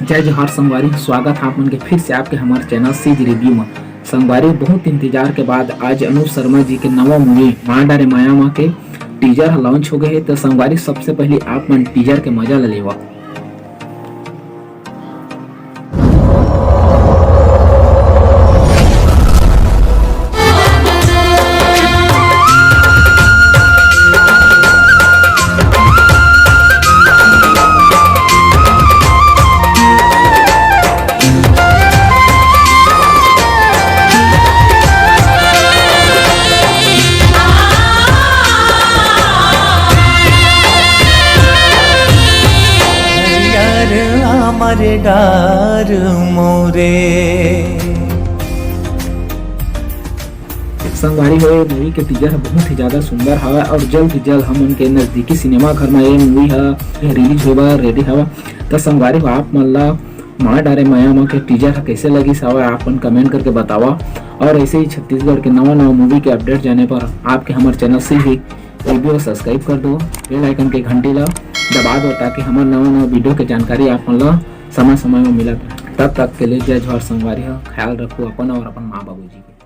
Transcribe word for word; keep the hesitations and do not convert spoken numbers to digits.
जय जोहार संगवारी, स्वागत है आप मन के फिर से आपके हमारे चैनल सीज रिव्यू में। संगवारी, बहुत इंतजार के बाद आज अनूप शर्मा जी के नवा मूवी माँ डारे माया मा के टीजर ह लॉन्च हो गए है। तो संगवारी, सबसे पहले आप मन टीजर के मजा ले लेवा। यार, हमर डार मोरे। संगवारी हो, ये मूवी के टीजर ह बहुत ही ज्यादा सुंदर हवय और जल्द ही जल्द हमन के नजदीकी सिनेमा घर में ये मूवी ह रिलीज होए बर रेडी हवय। त संगवारी हो, आप मन ला माँ डारे माया मा के टीजर ह कैसे लगिस हवय, आप मन कमेंट करके बतावा। और ऐसे ही छत्तीसगढ़ के नवा नवा मूवी के अपडेट जाने पर आपके हमर चैनल सीज रिव्यू सब्सक्राइब कर दो, बेल आइकन के घंटी ला दबा दो, ताकि हमर नवा नवा वीडियो के जानकारी आप मन ला समय समय में मिलत रहे। तब तक के लिए जय जोहार संगवारी हो, ख्याल रखो अपन और अपन माँ बाबूजी के।